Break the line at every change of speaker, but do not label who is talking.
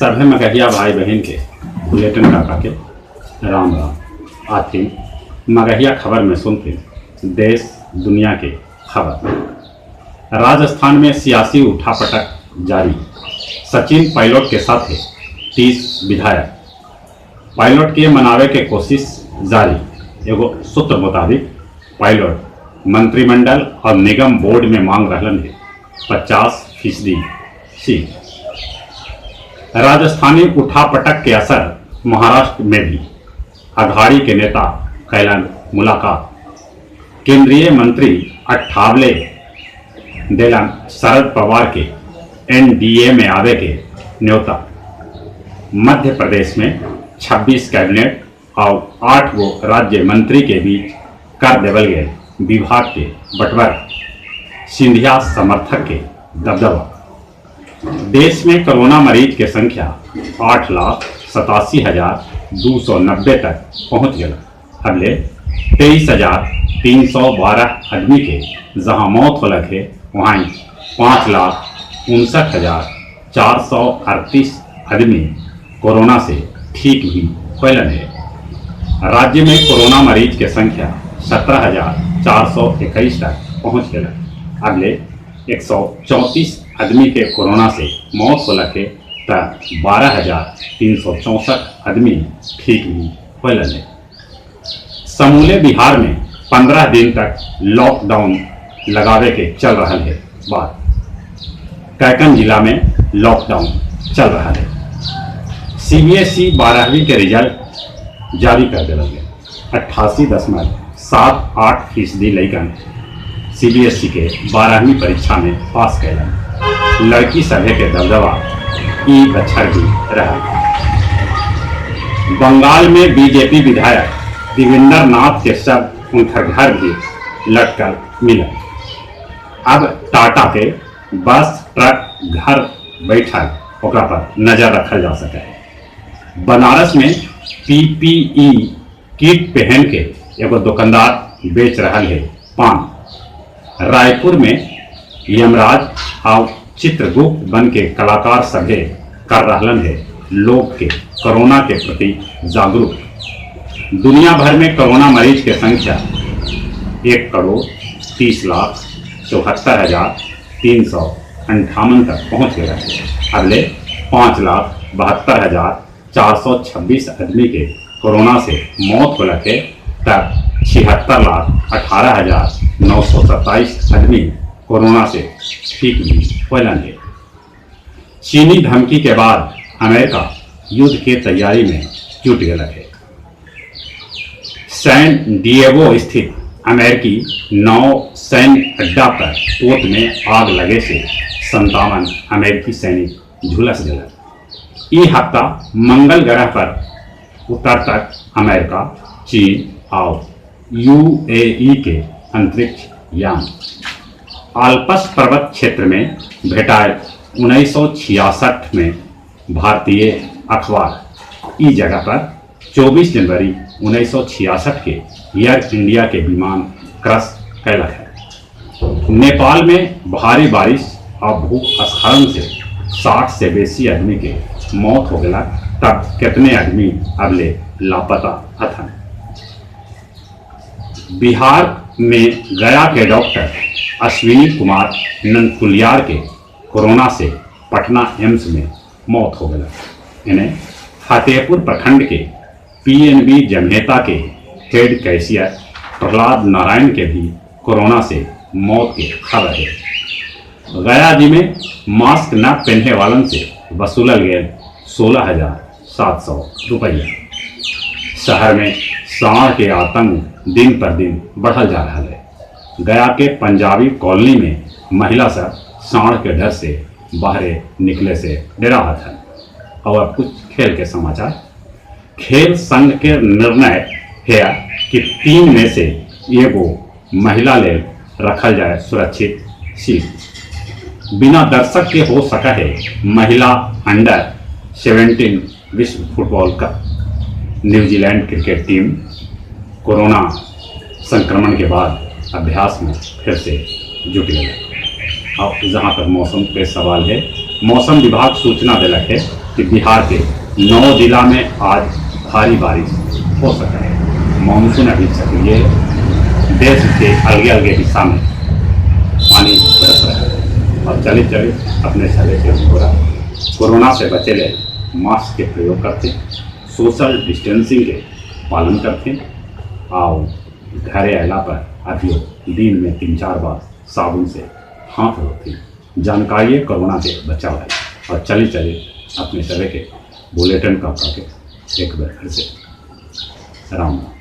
सभे मगहिया भाई बहिन के लेटन काका के राम राम। आथिन मगहिया खबर में सुनथिन देश दुनिया के खबर। राजस्थान में सियासी उठापटक जारी, सचिन पायलट के साथे 30 विधायक पायलट के मनावे के कोशिश जारी। एगो सूत्र मुताबिक पायलट मंत्रिमंडल और निगम बोर्ड में मांग रहलन है 50% सीट। राजस्थानी उठापटक के असर महाराष्ट्र में भी, अघाड़ी के नेता कैलन मुलाकात। केंद्रीय मंत्री अठावले देलन शरद पवार के एनडीए में आवे के न्योता। मध्य प्रदेश में 26 कैबिनेट और 8 गो राज्य मंत्री के बीच कर देवल गए विभाग के बंटवारा। सिंधिया समर्थक के दबदबा। देश में कोरोना मरीज के संख्या 8,87,290 तक पहुंच गया। अबले 23,312 आदमी के जहां मौत होलक है, वहीं 5,59,438 आदमी कोरोना से ठीक भी होलन है। राज्य में कोरोना मरीज के संख्या 17,421 तक पहुंच गया। अगले 134 आदमी के कोरोना से मौत होलक है त 12,364 आदमी ठीक भी होलन है। समूले बिहार में 15 दिन तक लॉकडाउन लगावे के चल रहा है बात। कैकन जिला में लॉकडाउन चल रहा है। सीबीएसई 12वीं के रिजल्ट जारी कर दिया गया। 88.78% लड़कन सीबीएसई के 12वीं परीक्षा में पास कैलन। लड़की सभे के दबदबा ई बच्छर भी रहा। बंगाल में बीजेपी विधायक देवेंद्र नाथ के शव उनकर घर भी लटकल मिला। अब टाटा के बस ट्रक घर बैठल ओकरा पर नजर रखल जा सके है। बनारस में पीपीई किट पहन के एगो दुकानदार बेच रहा है पान। रायपुर में यमराज और चित्रगुप्त बन के कलाकार सभे कर रहलन है लोग के कोरोना के प्रति जागरूक। दुनिया भर में कोरोना मरीज के संख्या 1,30,74,358 तक पहुंच गया है। अगले 5,72,426 आदमी के कोरोना से मौत हो है, तब 76,18,927 आदमी कोरोना से ठीक भी होलन है। चीनी धमकी के बाद अमेरिका युद्ध के तैयारी में जुट गया है। सैन डिएगो स्थित अमेरिकी नौ सैन्य अड्डा पर पोत में आग लगे से 57 अमेरिकी सैनिक झुलस गए। ई हफ्ता मंगल ग्रह पर उतर तक अमेरिका, चीन और यूएई के अंतरिक्ष यान। आल्पस पर्वत क्षेत्र में भेटायल 1966 में भारतीय अखबार। ई जगह पर 24 जनवरी 1966 के एयर इंडिया के विमान क्रैश कैलक है। नेपाल में भारी बारिश और भूस्खलन से 60 से बेसी आदमी के मौत हो गया, तब कितने आदमी अबले लापता हथन। बिहार में गया के डॉक्टर अश्विनी कुमार ननकुलियार के कोरोना से पटना एम्स में मौत हो गया। इन्हें फतेहपुर प्रखंड के पीएनबी जमहेता के हेड कैशियर प्रहलाद नारायण के भी कोरोना से मौत की खबर है। गया जी में मास्क न पहने वालन से वसूलल गए 16,700 रुपया। शहर में सांड के आतंक दिन पर दिन बढ़ल जा रहा है। गया के पंजाबी कॉलोनी में महिला सब सांड के डर से बाहरे निकले से डरा है। और अब कुछ खेल के समाचार। खेल संघ के निर्णय है कि 3 में से एगो महिला ले रखल जाए सुरक्षित सीट। बिना दर्शक के हो सका है महिला अंडर 17 विश्व football cup. New Zealand cricket team corona संक्रमण के बाद अभ्यास में फिर से जुट गई। और जहाँ तक मौसम के सवाल है, मौसम विभाग सूचना दिलक है कि बिहार के 9 जिला में आज भारी बारिश हो सके है। मानसून अभी सक्रिय है। देश के अलगे अलगे हिस्सा में पानी बरस रहा है। और चले चले अपने सले से हो रहा। कोरोना से बचे ले मास्क के प्रयोग करते, सोशल डिस्टेंसिंग के पालन करते और घरे अला पर अभी दिन में 3-4 बार साबुन से हाथ धोते। जानकारी कोरोना के बचाव है। और चले चले अपने सभी के बुलेटिन का के एक बार फिर से राम राम।